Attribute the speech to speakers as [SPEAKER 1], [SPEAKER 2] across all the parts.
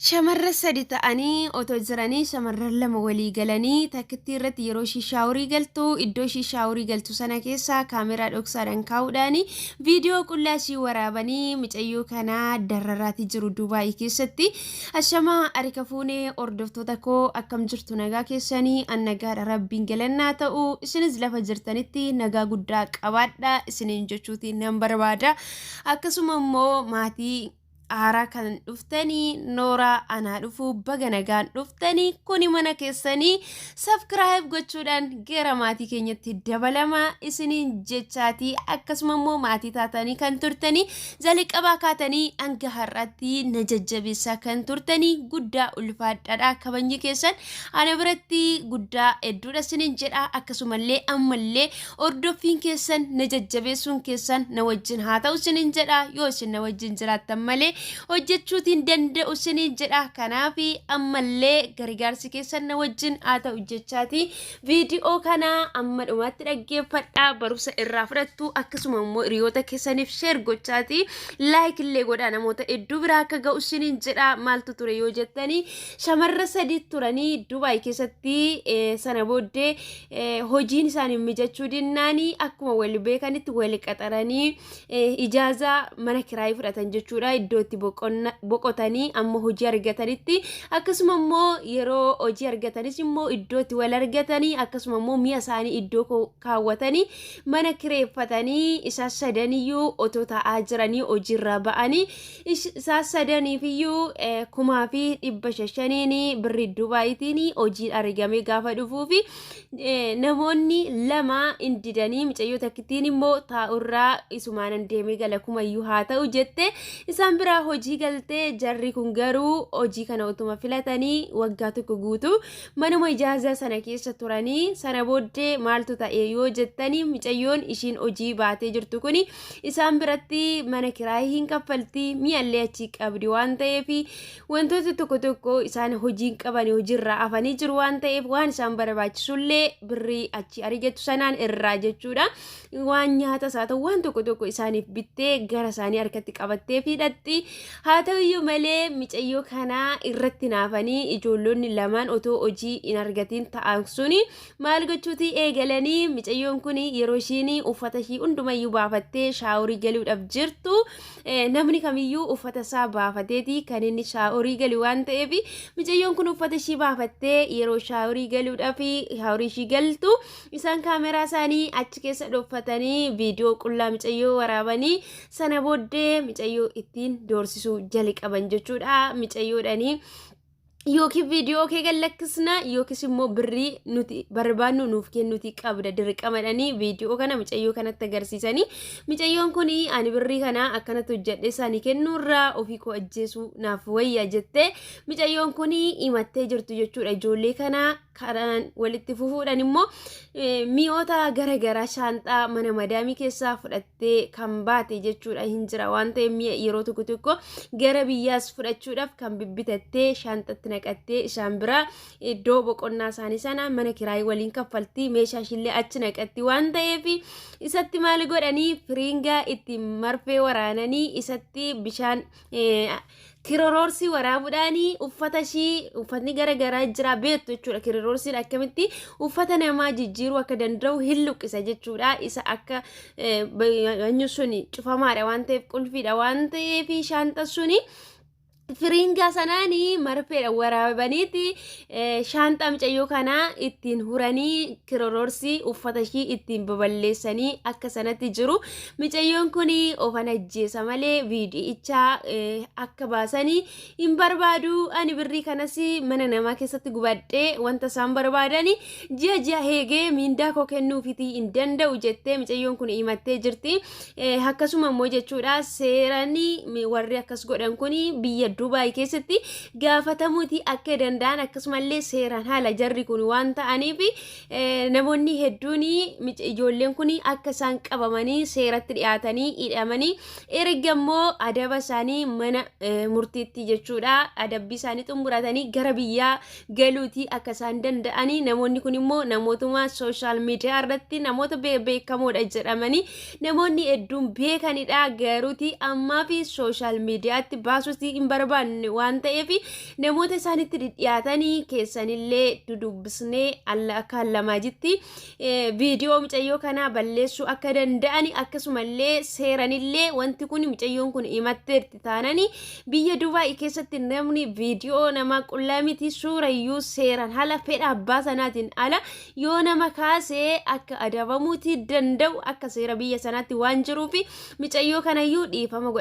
[SPEAKER 1] Shamarran sadi ta'anii otoo jiranii shamarran lama walii galanii takkittii irratti yeroo ishii shaaworii galtu iddoo ishii shaaworii galtu sana keessa kaameraa dhoksaadhaan kaa'uudhaan viidiyoo qullaa ishii waraabanii micayyoo kanaa dararaatii jiru Dubaayii keessatti. Ashamaa harka fuunee hordoftoota koo, akkam jirtu? Nagaa keessanii? An nagaadha, rabbiin galannaa ta'u. Isinis lafa jirtanitti nagaa guddaa qabaadha isiniin jechuutiin nan barbaada. Akkasuma immoo maatii haaraa kan dhuftanii, nooraa, anaa dhufuu, baga nagaan dhuftanii. Kuni mana keessanii, subscribe gochuudhaan gara maatii keenyatti dabalamaa isiniin jechaatii, akkasuma immoo maatii taatanii kan turtanii, jalqabaa kaatanii hanga har'aatti na jajjabeessaa kan turtanii, guddaa ulfaadhaadha. Kabajni keessan ana biratti guddaa hedduudha isiniin jedha. Akkasumallee ammallee hordoffiin keessan, na jajjabeessuun keessan na wajjin haa ta'u isiniin jedha. Yoo isin na wajjin jiraattan malee hojjechuutiin danda'u isiniin jedha. Kanaaf ammallee gargaarsi keessan na wajjin haa ta'u jechaati, viidiyoo kana amma dhumaatti dhaggeeffadhaa, barumsa irraa fudhattu. Akkasuma immoo hiriyoota keessaniif share gochaati, like illee godhaa, namoota hedduu biraa akka ga'u isiniin jedha. Maaltu ture yoo jettanii, shamarra sadi turanii Dubaay keessatti. Sana booddee hojiin isaanii mijachuu dinnaanii akkuma wal beekanitti wal qaxaranii ijaazaa mana kiraayii fudhatan jechuudha, iddoo itti boqotanii amma hojii argatanitti. Akkasuma immoo yeroo hojii argatanis immoo iddoo itti wal argatanii, akkasuma immoo mi'a isaanii iddoo kaawwatanii mana kireeffatanii isaa sadaniyyuu otoo taa'aa jiranii hojiirraa ba'anii, isaa sadaniifiyyuu 5,500n birrii Dubaayitiin hojiin argamee gaafa dhufuufi, namoonni lama hin didanii, micayyoo takkittiin immoo taa'urraa isumaanan deemee gala, kumayyuu haa ta'u jette, isaan biraa hojii galtee. Jarri kun garuu hojii kana utuma filatanii waggaa tokko guutuu manuma ijaazaa sana keessa turanii, sana booddee maaltu ta'e yoo jettanii, micayyoon ishiin hojii baatee jirtu kuni isaan biratti mana kiraayii hin kaffalti, mi'allee achii qabdi waan ta'eef, wantoota tokko tokko isaan hojiin qaban hojiirraa hafanii jiru waan ta'eef, waan isaan barbaachisullee birrii achii argattu sanaan irraa jechuudha. Waan nyaata isaa ta'u, waan tokko tokko isaaniif bittee gara isaanii harkatti qabattee fiidhatti. Haa ta'uyyuu malee micayyoo kanaa irratti naafanii ijoollonni lamaan otoo hojii hin argatiin ta'an suni maal gochuutii eegalanii? Micayyoon kun yeroo ishiin uffata ishii hundumayyuu baafattee shaaworii galuudhaaf jirtu, namni kamiyyuu uffata isaa baafateeti kan inni shaaworii galu waan ta'eef, micayyoon kun uffata ishii baafattee yeroo shaaworii galuudhaaf shaaworii ishii galtu, isaan kaameraa isaanii achi keessa dhokfatanii viidiyoo qullaa micayyoo waraabanii, sana booddee micayyoo ittiin doorsisuu jalqaban jechuudha. Micayyoodhanii yookiin viidiyoo kee gad lakkisna yookiis immoo birrii nuti barbaannu nuuf kennuuti qabda dirqamadhanii viidiyoo kana micayyoo kanatti agarsiisanii, micayyoon kun "Ani birrii kana akkanatti hojjedhe isaanii kennuurraa ofii koo ajjeesuu naaf wayya" jettee micayyoon kun himattee jirtu jechuudha. Ijoollee kana karaan walitti fufuudhaan immoo mi'oota gara garaa shaanxaa mana madaamii keessaa fudhattee kan baate jechuudha hin jira waan ta'eef, mi'a yeroo tokko tokko gara biyyaas fudhachuudhaaf kan bibbitattee shaanxatti naqattee isaan biraa iddoo boqonnaa isaanii sana mana kiraayii waliin kaffaltii meeshaa ishiillee achi naqatti waan ta'eef, isatti maal godhanii? Firiingaa itti marfee waraananii, isatti bishaan kiroroorsii waraabuudhaan uffata ishii, uffatni gara garaa jira beektu jechuudha. Kiroroorsiin akkamitti uffata namaa jijjiiruu akka danda'u hin luqqisa jechuudha. Isa akka wanni sun cufamaadha waan ta'eef, qulfiidha waan ta'eef, shaanxa suni firiingaa sanaan marfeedha waraabaniiti shaanxaa micayyoo kanaa ittiin huranii, kiroroorsii uffata ishii ittiin baballeessanii akka sanatti jiru. Micayyoon kun ofan ajjeesa malee viidiyicha akka baasanii hin barbaadu. Ani birrii kanas mana namaa keessatti gubadhee wanta isaan barbaadani ji'a ji'a heegee miindaa koo kennuufitii hin danda'u jettee micayyoon kun himattee jirti. Akkasuma immoo jechuudha, seeranii warri akkas godhan kun biyya Dubaay keessatti gaafatamuuti akka danda'an, akkasumallee seeraan haala jarri kun waan ta'aniif, namoonni hedduun ijoolleen kun akka isaan qabamanii seeratti dhiyaatanii hidhamanii, erga immoo adaba isaanii mana murtiitti jechuudha adabbii isaanii xumuratanii gara biyyaa galuutii akka isaan danda'anii. Namoonni kun immoo namootuma social media irratti namoota beekamoodha jedhamanii namoonni hedduun beekanidha. Garuuti ammaa fi social mediatti baasuuti hin barbaanne. barbaanne waan ta'eef namoota isaanitti dhidhiyaatanii keessanillee dudubbisnee akka allamaajitti viidiyoo mucayyoo kanaa balleessuu akka danda'ani akkasumallee seeranillee wanti kun mucayyoon kun himatteerti taanani biyya Dubaay keessatti namni viidiyoo namaa qullaa miti suurayyuu seeran haala fedha abbaa sanaatiin ala yoo nama kaasee akka adabamuuti danda'u akka seera biyya sanaatti waan jiruuf micayyoo kanayyuu dhiifama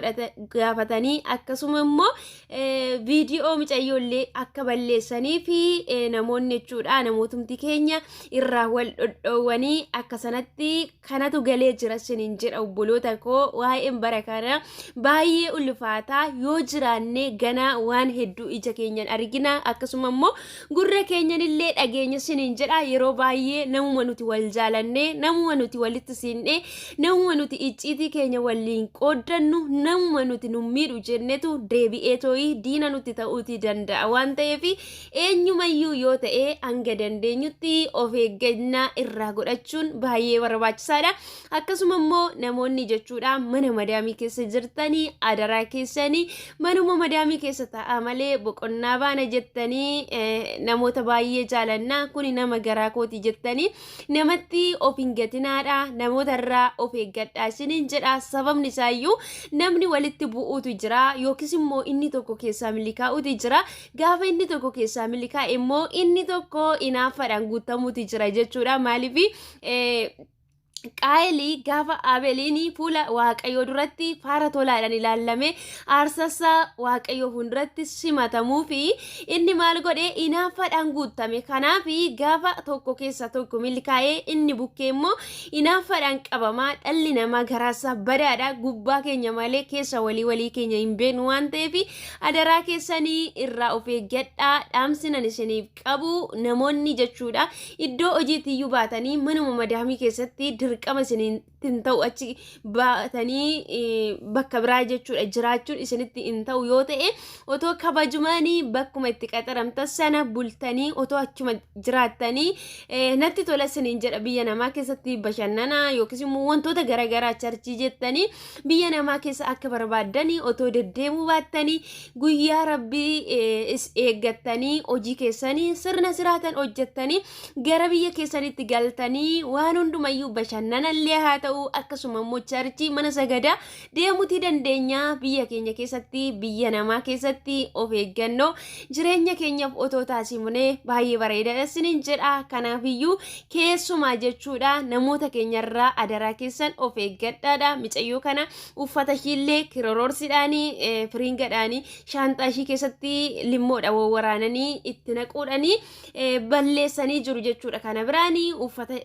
[SPEAKER 1] gaafatanii akkasuma immoo viidiyoo micayyoollee akka balleessanii fi namoonni jechuudha namootumti keenya irraa wal dhodhoowwanii akka sanatti kanatu galee jira isiniin jedha obboloota koo. Waa'een bara kana baay'ee ulfaataa yoo jiraanne ganaa waan hedduu ija keenyan argina akkasuma immoo gurra keenyan illee dhageenya isiniin jedha. Yeroo baay'ee namuma nuti wal jaalannee, namuma nuti walitti siinne, namuma nuti icciitii keenya waliin qooddannu, namuma nuti nu miidhu jennetu deebi'ee tooyii diina nutti ta'uutii danda'a waan ta'eef eenyumayyuu yoo ta'e hanga dandeenyutti of eeggannaa irraa godhachuun baay'ee barbaachisaadha. Akkasuma immoo namoonni jechuudha mana madaamii keessa jirtanii adaraa keessanii manuma madaamii keessa taa'aa malee boqonnaa baana jettanii namoota baay'ee jaalannaa kuni nama garaa kooti jettanii namatti of hin gatinaadha, namoota irraa of eeggadhaa isiniin jedha. Sababni isaayyuu namni walitti bu'uutu jira yookiis immoo inni tokko keessaa milkaa'uutu jira. Gaafa inni tokko keessaa milkaa'e immoo inni tokko inaaffaadhaan guutamuutu jira jechuudha. Maaliif Qaayelii gaafa Abeliin fuula Waaqayyoo duratti faara tolaadhaan ilaalame aarsassaa Waaqayyoo fuulduratti simatamuu fi inni maal godhe inaaffaadhaan guutame. Kanaaf gaafa tokko keessa tokko milkaa'ee inni bukkee immoo inaaffaadhaan qabamaa. Dhalli namaa garaasaa badaadha. Gubbaa keenya malee keessa walii walii keenya hin beeknu waan ta'eef adaraa keessanii irraa of eeggadhaa. Dhaamsinan isiniif qabu namoonni jechuudha iddoo hojiitti iyyuu baatanii manuma madaamii keessatti dirqama isinitti hin ta'u achi baatanii bakka biraa jechuudha jiraachuun isinitti hin ta'u yoo ta'e otoo kabajumaanii bakkuma itti qaxaramtan sana bultanii otoo achuma jiraattanii natti tola isiniin jedha. Biyya namaa keessatti bashannanaa yookiis immoo wantoota garaagaraa charchii jettanii biyya namaa keessa akka barbaaddanii otoo deddeemuu baattanii guyyaa rabbii eeggattanii hojii keessanii sirna siraatan hojjettanii gara biyya keessanitti galtanii waan hundumayyuu bashannanallee haa ta'u akkasuma immoo charchii mana sagadaa deemuutii dandeenya. Biyya keenya keessatti biyya namaa keessatti of eeggannoo jireenya keenyaaf otoo taasifnee baay'ee bareedaadha isiniin jedha. Kanaafiyyuu keessumaa jechuudha namoota keenyarraa adaraa keessan of eeggadhaadha. Micayyoo kana uffata ishiillee kiroroorsiidhaanii firiingadhaanii shaanxaa ishii keessatti limmoodha wawwaraananii itti naquudhaanii balleessanii jiru jechuudha. Kana biraanii uffata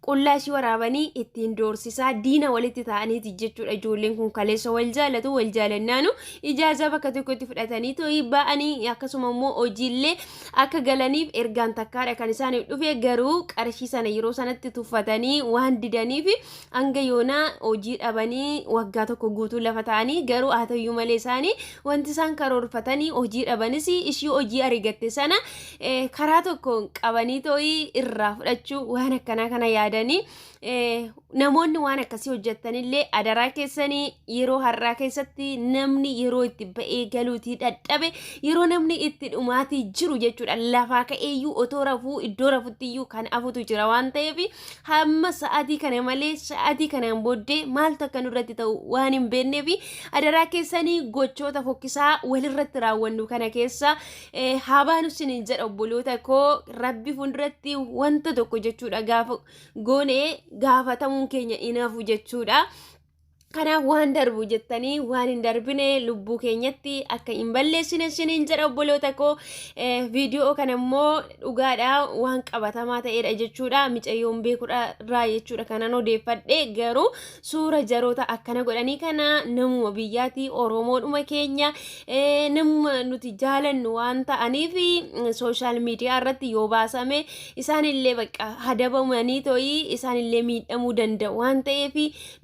[SPEAKER 1] qullaa ishii waraabanii ittiin doorsisaa diina walitti ta'aniiti jechuudha. Ijoolleen kun kaleessa wal jaalatu wal jaalannaanu ijaazaa bakka tokkotti fudhatanii too'ii ba'anii akkasuma immoo hojiillee akka galaniif ergaan takkaadha kan isaaniif dhufe garuu qarshii sana yeroo sanatti tuffatanii waan didaniif hanga yoonaa hojii dhabanii waggaa tokko guutuu lafa ta'anii garuu haa ta'uyyuu malee isaanii wanti isaan karoorfatanii hojii dhabanis ishii hojii arigatte sana karaa tokkoon qabanii too'ii irraa fudhachuu waan akkanaa kana yaadanii namoonni waan akkasii hojjettanillee adaraa keessanii yeroo har'aa keessatti namni yeroo itti ba'ee galuutii dadhabe yeroo namni itti dhumaatii jiru jechuudha lafaa ka'eeyyuu otoo rafuu iddoo rafuttiyyuu kan afutu jira waan ta'eef hamma sa'aatii kana malee sa'aatii kanaan booddee maaltu akka nurratti ta'u waan hin beekneef adaraa keessanii gochoota fokkisaa walirratti raawwannu kana keessa haa baanu isiniin jedha obboloota koo. Rabbi fuulduratti wanta tokko jechuudha gaafa goone gaafatamuun keenya hin hafu jechuudha. Kanaaf waan darbu jettanii waan hin darbine lubbuu keenyatti akka hin balleessine isiniin jedha obboloota koo. Viidiyoo kana immoo dhugaadha waan qabatamaa ta'edha jechuudha. Micayyoon beekudha irraa jechuudha kanan odeeffadhe garuu suura jaroota akkana godhanii kana namuma biyyaati Oromoodhuma keenya namuma nuti jaalannu waan ta'aniif sooshaal miidiyaa irratti yoo baasame isaanillee bakka hadabamanii to'ii isaanillee miidhamuu danda'u waan ta'eef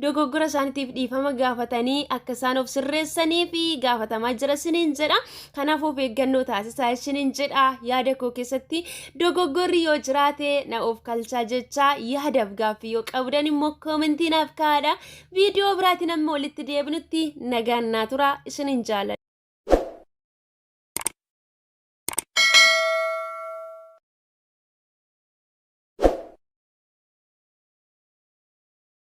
[SPEAKER 1] dogoggora isaaniitiif dhiifama gaafatanii akka isaan of sirreessanii fi gaafatamaa jira isiniin jedha. Kanaaf of eeggannoo taasisaa isiniin jedha. Yaada koo keessatti dogoggorri yoo jiraate na of kalchaa jecha yaadaaf gaaffii yoo qabdan immoo koomentii naaf kaa'adha. Viidiyoo biraatiin amma walitti deebinutti nagaan naa tura isiniin jaaladha.